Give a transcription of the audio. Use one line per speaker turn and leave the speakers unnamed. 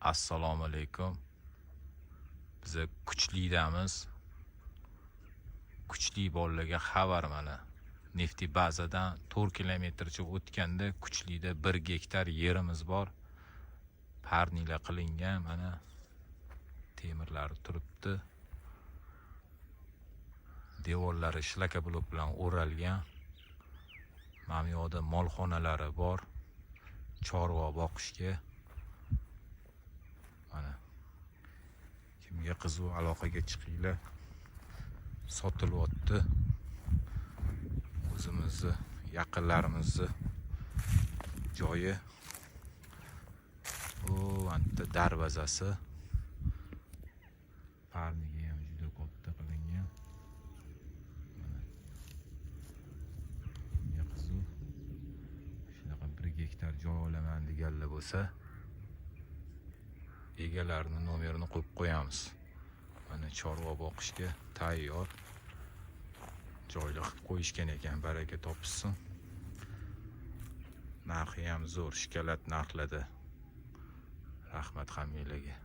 Assalomu alaykum. Biza Kuchlidamiz. Kuchli bolalarga xabar mana. Neftebazadan 4 kilometrcha o'tganda Kuchlida 1 gektar yerimiz bor. Парник lar qilingan, mana temirlari turibdi. Devorlari шлакоблок bilan o'ralgan. Mana bu yoqda molxonalari bor. Chorva boqishga. Mana kimga qiziq, aloqaga chiqinglar. Sotilyapti. O'zimizni yaqinlarimizni joyi. U anta darvozasi. Парник i ham juda katta qilingan. Mana. Kimga qiziq, shunaqa 1 gektar joy olaman deganlar bo'lsa, egalarini nomerini qo'yib qo'yamiz. Mana chorva boqishga tayyor. Joyli qilib qo'yishgan ekan, baraka topishsin. Narxi ham zo'r, шоколад narxlarda. Rahmat hammanglarga.